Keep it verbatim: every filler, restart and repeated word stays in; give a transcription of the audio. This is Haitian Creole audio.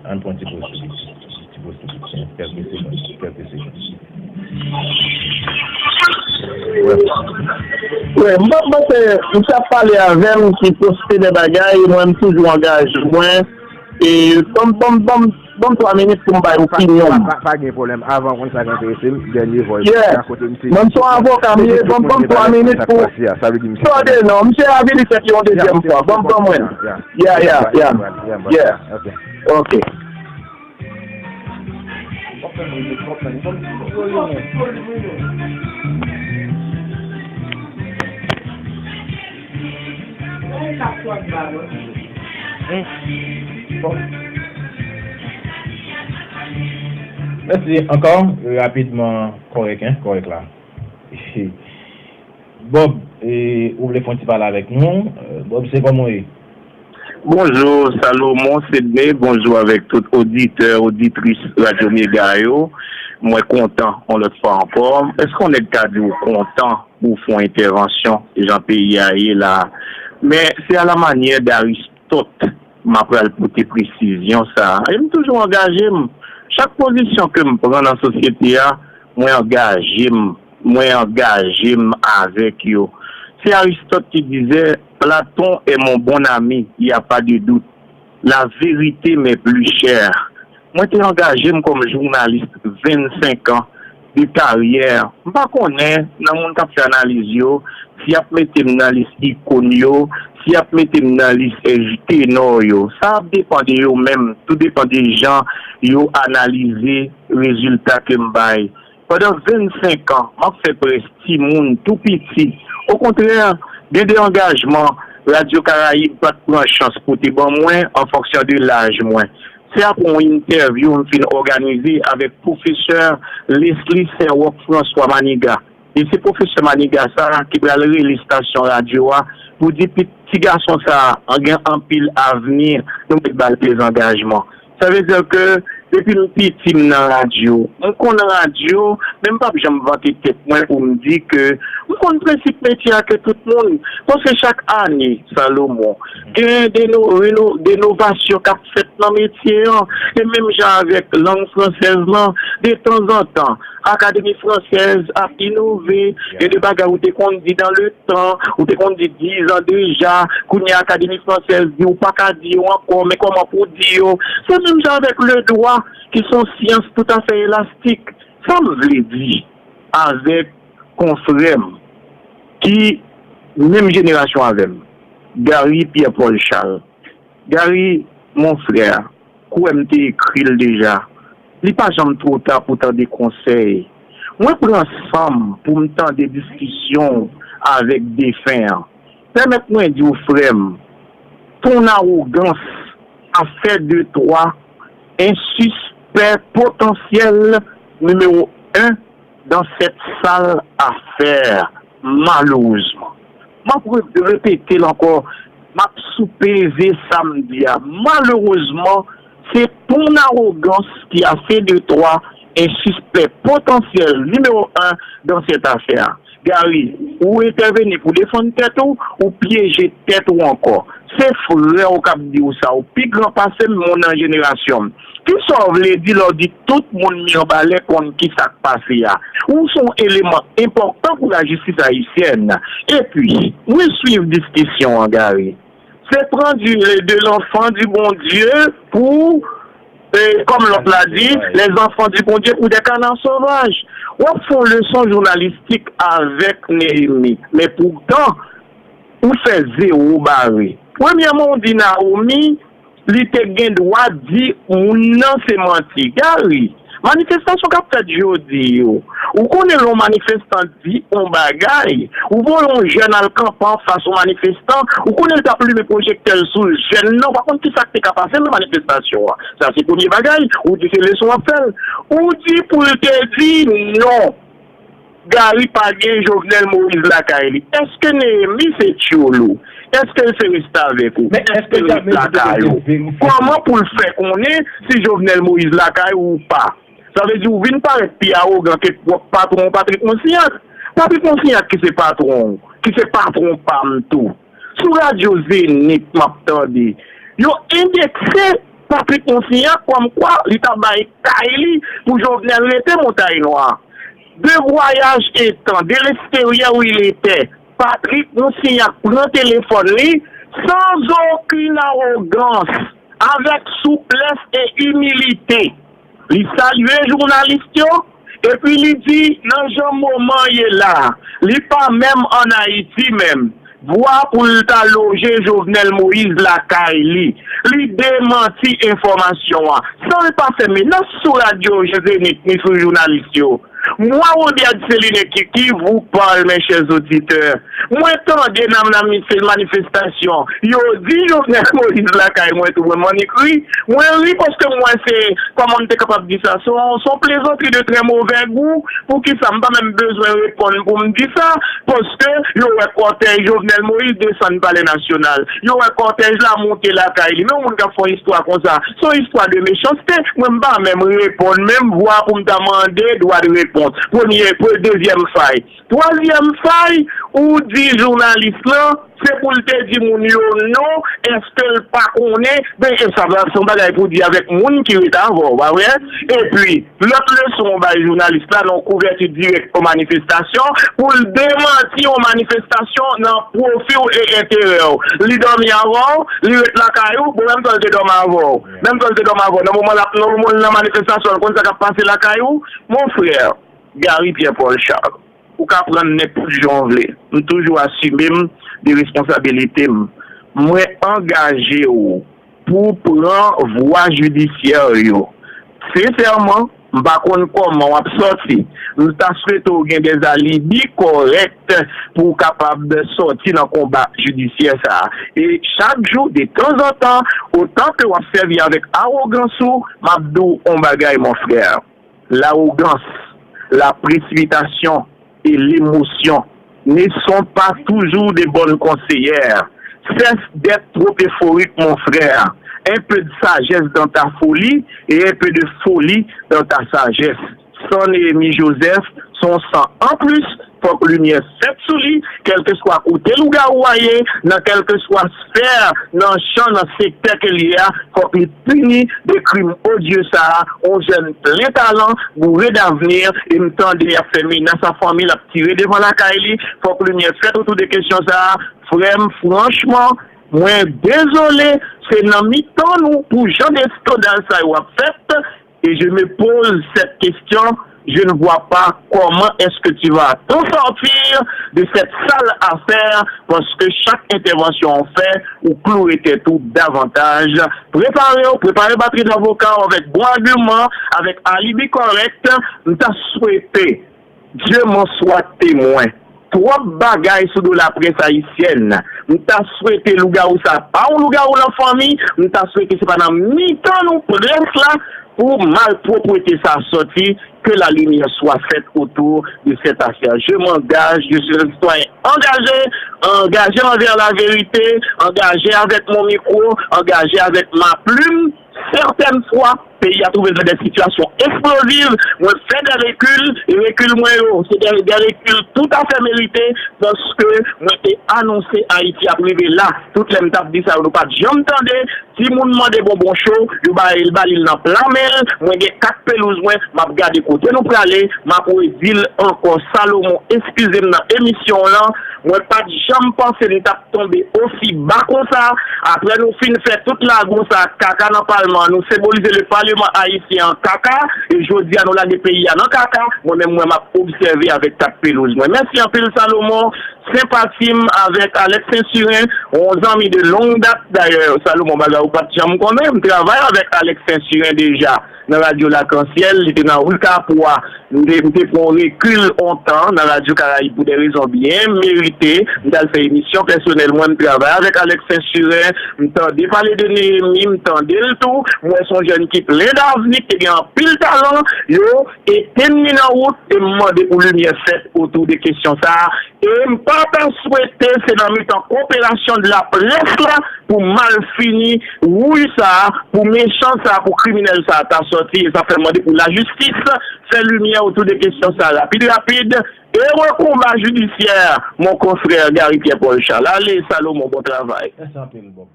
Ann pran ti poz tou piti. Ti poz tou piti. Kèlke segonn. Kèlke segonn. Wi, m pa panse, misye ap pale avè m ki poste de bagay, mwen m toujou angaje mwen. E, ban m, ban m, ban m, ban m twa minit pou m bay opinyon m. Pa, pa, pa gen pwoblèm. Avan konn sa k enterese m, dènye vòy mwen, yeah, kote misye di, mwen se yon avoka m ye, ban m, ban m twa minit pou. Tande non, misye avili tèt li yon dezyèm fwa. Ban m, ban mwen. Yeah, yeah, yeah. Yeah. Ok. Mèsi ankò. Rapidman, kòrèk, en, kòrèk la. Bob, e, ou vle fè yon ti pale avèk nou? E, Bob, se kòman w ye? Bonjou, Salomon, Sidney, bonjou avèk tout oditè, oditris Radyo Mega yo. Mwen kontan, yon lòt fwa ankò. Èske yon nèg ka di w kontan pou w fè yon entèvansyon, jan peyi a ye la a? Men, se a la manyè Daris Tot, m ap pral pote presizyon sa a. E m toujou angaje m. Chak pozisyon ke m pran nan sosyete a, mwen angaje m. Mwen angaje m avèk yo. Se Aristote ki dizè, Platon est mon bon ami, il y a pas de doute. La vérité m'est plus chère. Mwen te angaje m kòm jounalis vennsenk an de karyè. M pa konnen nan moun k ap fè analiz yo, si y ap mete m nan lis ikòn yo, si y ap mete m nan lis, eh, tenò yo. Sa ap depann de yo menm, tou depann de jan yo analize rezilta ke m bay. Pandan vennsenk an, m ap fè près timoun tou piti. Okontrè, gen de angajman Radyo Karayib pa t pran chans pote ban mwen an fonksyon de laj mwen. Se apre yon entèvyou m fin òganize avèk pwofesè Leslie Saint-Roch François Manigat. E se pwofesè Manigat sa a ki pral rele estasyon radyo a pou di pi-, ti gason sa a gen anpil avni, nou mèt ba l dezangajman. Sa vle di ke depi m piti, m nan radyo. M konn radyo, men m p ap janm vante tèt mwen pou m di ke m konn prensip metye a ke tout moun. Paske chak ane, Salomon, gen de no-, reno-, de novasyon k ap fèt nan metye an. E menm jan avèk lang fransèz lan, detanzantan, Akademi Fransèz ap inove, gen de bagay ou te konn di nan le tan, ou te konn di dizan deja, kounye a Akademi Fransèz di ou pa ka di yo ankò, men kòman pou w di yo? Se menm jan avèk le dwa, ki se yon syans toutafè elastik. Sa m vle di avèk konfrè m ki menm jenerasyon avè m, Gary Pierre Paul Charles. Gary, mon frè, kwè m te ekri l deja. Li pa janm two ta pou tande konsèy. Mwen pran san m pou m tande diskisyon w avèk defen an. Pèmèt mwen di w, frè m, ton arogans a fè de twa en sispè potansyèl nimewo en dans cette sale affaire, malerezman. M ap re-, repete l ankò, m ap soupeze sa m di a. Malerezman, se ton arogans ki a fait de toi un suspect potentiel numéro un dans cette affaire. Gary, ou entèveni pou defann tèt ou, ou pyeje tèt ou ankò. Se frè w k ap di w sa, ou pi gran pase m, ou nan jenerasyon m. Kisa w vle di lè w di tout moun Mibalè konn kisa k pase a? Ou se yon eleman enpòtan pou lajistis ayisyèn. Epi, mwen swiv diskisyon an, Gary. Se pran di, de l'enfant du Bondye pou, eh, kòm lòt la di, les enfants du Bondye pour des canards sauvages. W ap fè yon leson jounalistik avèk Neyemi. Men poutan, ou fè zewo bare. Premyèman, ou di Naomi, li te gen dwa di moun nan se manti. Gary, manifestasyon k ap fèt jodi yo, ou konnen lè yon manifestan di yon bagay, ou voye yon jèn al kanpe anfas yon manifestan, ou konnen l t ap limen pwojektè l sou jèn nan, ou pa konn kisa k te ka pase nan manifestasyon an. Sa se premye bagay, ou di se leson w ap fè l. Ou di pou l te di non. Gary pa gen Jovenel Moïse lakay li. Èske Neyemi se tyoul ou? Èske l se restavèk ou? Èske l ret lakay ou? Kòman pou l fè konnen si Jovenel Moïse lakay ou ou pa? Sa vle di ou vin parèt pi awogan ke pwòp patwon w, Patrick Monsignac. Patrick Monsignac ki se patwon w, ki se patwon pa m tou. Sou radyo Zenith m ap tande. Yo endekse Patrick Moussignac kòmkwa li ta bay kay li pou Jovenel rete Montay Nwa. De voyage étant, de l'extérieur où il était, Patrick Moussignac pran telefòn li sans aucune arrogance, avec souplesse et humilité. Li salye jounalis yo, epi li di, nan jan moman ye la, li pa menm ann Ayiti menm. Vwa pou l ta loje Jovenel Moïse lakay li. Li demanti enfòmasyon an, san l pa fè menas sou radyo Zenith ni sou jounalis yo. Moi, Robert Céline, qui, qui vous parle, mes chers auditeurs. Mwen tande nan, nan manifestasyon, yo di Jovenel Moïse lakay mwen tou, mwen, mwen ri. Mwen ri paske mwen se, kòman m te kapab di sa, se yon, se yon plezantri de trè movè gou. Poukisa m pa menm bezwen reponn pou m di sa? Paske yo wè kòtèj Jovenel Moïse desann Palè Nasyonal. Yo wè kòtèj la monte lakay li. Men yon moun k ap fè yon istwa konsa, se yon istwa de mechanste. Mwen, m pa menm reponn, menm vwa pou m ta mande dwa de repons. Premye, pre-, dezyèm fay. Twazyèm fay, ou di jounalis lan, se pou l te di moun yo non, èske l pa konnen? Men, e sa, se yon bagay pou di avèk moun ki ret avè w, pa vre? Epi, lòt leson w bay jounalis la nan yon kouvèti dirèk yon manifestasyon, pou l demanti yon manifestasyon nan pwofi w e enterè w. Li dòmi avè w, li ret lakay ou, bon, menm tan l te dòmi avè w, menm tan l te dòmi avè w, nan moman l ap, nan moman l nan manifestasyon, l konn sa k ap pase lakay ou, mon frè, Gary Pierre Paul Charles. Ou ka pran m nenpòt jan w vle. M toujou asime m de responsabilite m. Mwen angaje w pou w pran vwa jidisyè yo. Sensèman, m pa konn kòman w ap sòti. M ta swete w gen dè alibi kòrèk pou w kapab sòti nan konba jidisyè sa a. E chak jou, de tanzantan, otan ke w ap sèvi avèk awogans ou, m ap di w yon bagay, mon frè. L'arrogance, la précipitation et l'émotion ne sont pas toujours de bonnes conseillères. Cesse d'être trop euphorique, mon frère. Un peu de sagesse dans ta folie et un peu de folie dans ta sagesse. San Néhémie Joseph, se yon san anplis, fòk limyè fèt sou li, kèlkeswa kote lougawou a ye, nan kèlkeswa sfè, nan chan, nan sektè ke l ye a, fòk li pini de krim odye sa a, yon jèn plen talan, boure davni, e m tande y ap fè menas a fanmi l, ap tire devan lakay li, fòk limyè fèt otou de kesyon sa a, frè m, franchman, mwen dezole, se nan mitan nou pou jan de eskandal sa yo ap fèt, et je me pose cette question, je ne vois pas comment est-ce que tu vas t'en sortir de cette sale affaire, paske chak entèvansyon w fè, ou kloure tèt ou davantaj. Prepare w, prepare batri davoka w avèk bon agiman, avèk alibi kòrèk. M ta swete Dieu m'en soit témoin. Twòp bagay sou do laprès ayisyèn. M ta swete lougawou sa pa yon lougawou nan fanmi. M ta swete se pa nan mitan nou près la pou malpwòpte sa sòti. Que la lumière soit faite autour de cette affaire. Je m'engage, je suis un citoyen engagé, engagé envers la vérité, engagé avec mon micro, engagé avec ma plume. Sètèn fwa, peyi a twouve l nan de sitiyasyon eksploziv. Mwen fè de rekil, e rekil mwen yo, se de, de rekil toutafè merite, paske mwen te anonse Ayiti ap rive la. Tout lè m t ap di sa yo, nou pa t janm tande. Timoun mande bonbon cho, yo ba, ba li l nan pla men l. Mwen gen kat pelouz mwen, m ap gade kote nou prale, m ap redi l ankò. Salomon, eskize m nan emisyon w lan, mwen pa t janm panse m t ap tonbe osi ba konsa. Apre nou fin fè tout lagon sa kaka nan palman an, nou senbolize le paleman ayisyen an kaka, e jodi a nou lage peyi a nan kaka, mwen menm mwen m ap obsève avèk kat pelouz mwen. Mèsi anpil Salomon, senpati m avèk Alex Saint-Cyrin, yon zanmi de longue date dayè, Salomon, bagay ou pa t janm konnen, m travay avèk Alex Saint-Cyrin deja nan radyo Lakansyèl, li te nan ri Kapwa. M te, m te pran rekil on tan nan Radyo Karayib pou de rezon byen merite. M t al fè emisyon pèsonèl mwen, m travay avèk Alex Saint-Cyrin, m tande pale de Neyemi, m tande l tou. M wè se yon jèn ki plen davni, ki te gen anpil talan. Yo etenn li nan wout e m mande pou limyè fèt otou de kesyon sa a. E m pa ta swete se nan mitan koperasyon de laprès la pou malfini, wouy sa a, pou mechan sa a, pou kriminèl sa a ta sòti. E sa fè m mande pou lajistis fè limyè otou de kesyon sa a rapid, rapid. E rekonba jidisyè, mon confrère Gary Pierre Paul Charles. Ale, Salomon, bon travay. Mèsi anpil, Bob.